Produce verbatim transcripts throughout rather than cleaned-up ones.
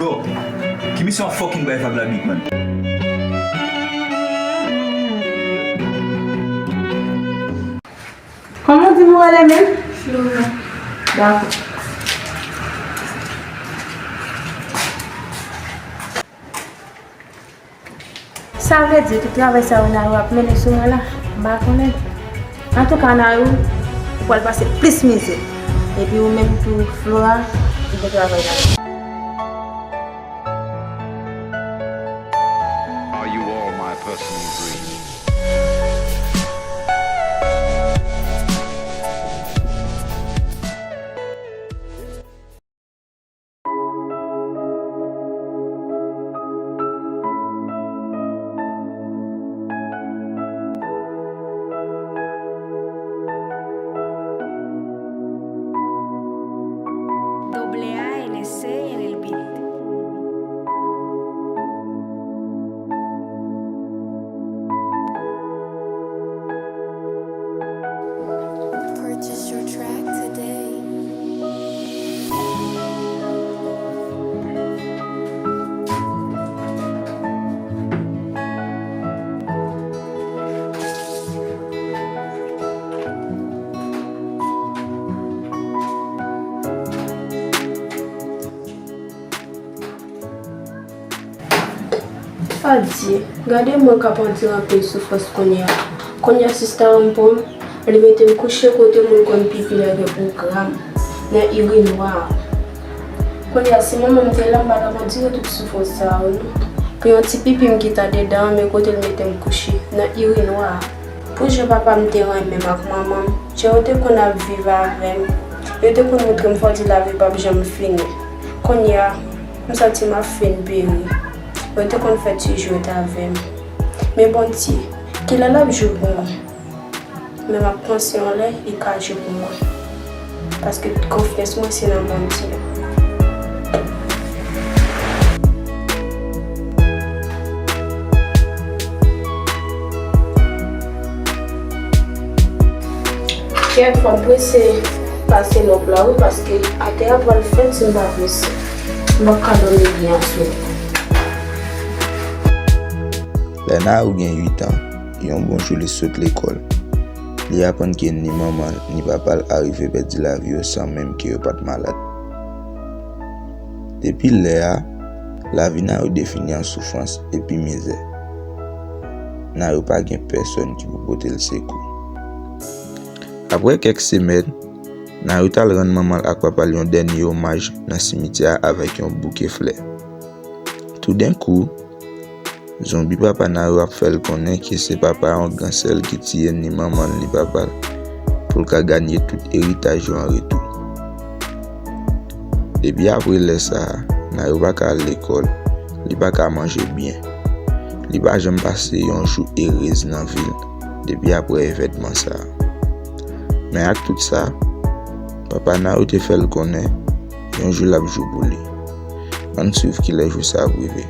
Yo, ki misyon w ap fucking bay Vag la, big man? Kòman w di m ou rele menm? Flora. Dakò. Sa vle di, tout travay sa yo Nayou ap mennen sou mwen la, m pa konnen. Antouka, Nayou, ou pral pase plis mizè. Epi ou menm tou, Flora, ou gen travay la. Are you all my personal dreams? Doble A N C en el beat. Purchase your track today. Adye, gade mwen k ap andire anpil soufrans kounye a. Kounye a sista an pran m, li mete m kouche kote moun konn pipi lè gen pwogram, nan irinwa a. Kounye a, si manman m te la, m pa t ap andire tout soufrans sa yo, non. Pou yon ti pipi m ki t andedan an, men kote l mete m kouche, nan irinwa a. Pou jan papa m te renmen m ak manman m, jan yo te konn ap viv avè m, yo te konn montre m fò di lavi p ap janm fini. Kounye a, m santi m ap fin peri. Yo te konn fè ti jwèt avè m. Men Bondye, kilè l ap jou pou mwen? Men m ap panse yon lè, li ka jou pou mwen. Paske tout konfyans mwen se nan Bondye. Kèt, fò m prese pase nòb la wi, paske atè a pral frèt si m pa prese. M p ap ka dòmi byen aswè. Lè Nayou gen uit an, yon bon jou li sot lekòl. Li aprann ke ni manman l, ni papa l arive pèdi lavi yo san menm ke yo pa t malad. Depi lè a, lavi Nayou defini an soufrans epi mizè. Nayou pa gen pèsòn ki pou pote l sekou. Apre kèk semèn, Nayou t al rann manman l ak papa l yon dènye omaj nan simityè a avèk yon bouke flè. Toudenkou, zonbi papa Nayou ap fè l konnen ke se papa yon gansè l ki tiye ni manman l ni papa l pou l ka ganye tout eritaj yo an retou. Depi apre lè sa a, Nayou pa ka al lekòl, li pa ka manje byen. Li pa janm pase yon jou erez nan vi l depi apre evènman sa a. Men ak tout sa, papa Nayou te fè l konnen yon jou l ap jou pou li. Ann swiv kilè jou sa ap rive.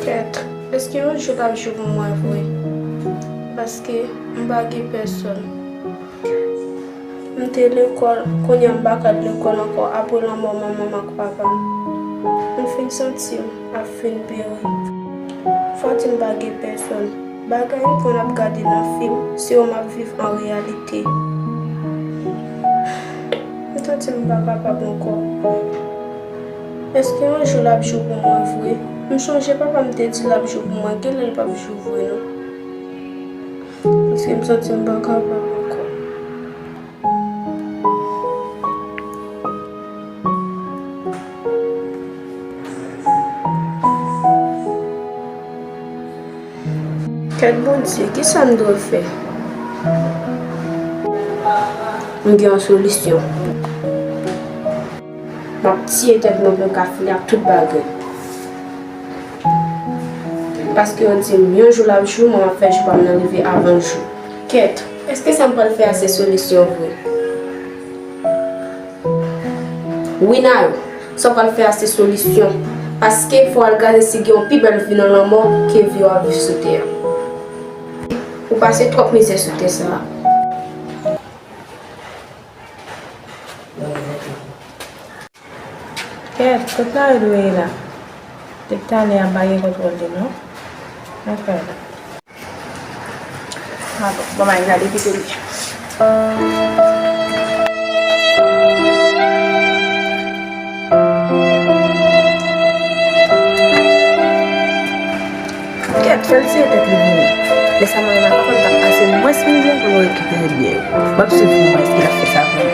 Kèt, èske yon jou l ap jou pou mwen vre? Paske m pa gen pèsòn. M te lekòl, kounye a m pa ka al lekòl ankò apre lanmò manman m ak papa m. M fin santi m ap fin peri. Fò di m pa gen pèsòn. Bagay m konn ap gade nan fim, se yo m ap viv an reyalite. M santi m pa kapab ankò. Èske yon jou l ap jou pou mwen vre? M sonje papa m te di l ap jou pou mwen, genlè l p ap jou vre non. Paske m santi m pa kapab ankò. Kèt Bondye, kisa m dwe fè? M gen yon solisyon. M ap tiye tèt mwen pou m ka fini ak tout bagay. Paske yo di m, yon jou l ap jou, mwen m ap fè jou pa m nan rive avan jou. Kèt, èske sa m pral fè a se solisyon vre? Wi, Nayou, sa w pral fè a se solisyon. Paske fò w al gade si gen yon pi bèl vi nan lanmò ke vi w ap viv sou tè a. Ou pase twòp mizè sou tè sa a. Kèt, kot Nayou dwe ye la? Depi talè a, m pa gen kontwòl li non. Anfen. A bon, bon, m al gade kote l ye. Kèt, fè l tiye tèt li vini. Lè sa mwen menm ak papa m t ap pase mwens mizè pou nou rekipere byen yo. M ap swiv pou m wè èske l ap fè sa vre.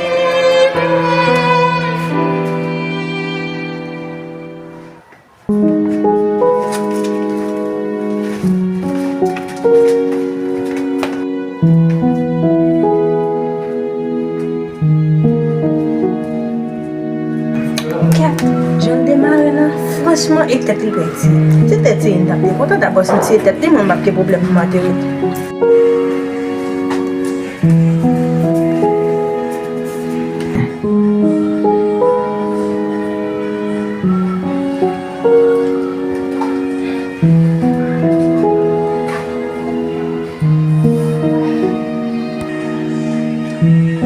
Kèt, jan l demare la, franchman, e tèt li pèdi. Si tèt se li, m t ap byen kontan dabò si l tiye tèt li, mwen m p ap gen pwoblèm pou m antere l.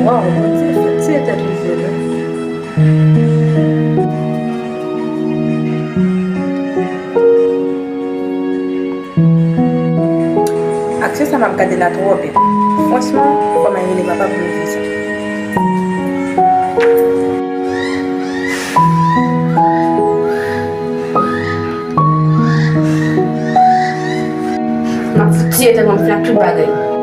Waw, Bondye fè m tiye tèt li vre vre. Aksyon sa m ap gade la twò bèl. Franchman, fò m al rele papa pou m di sa. M ap fout tiye tèt mwen, m fè ak tout bagay.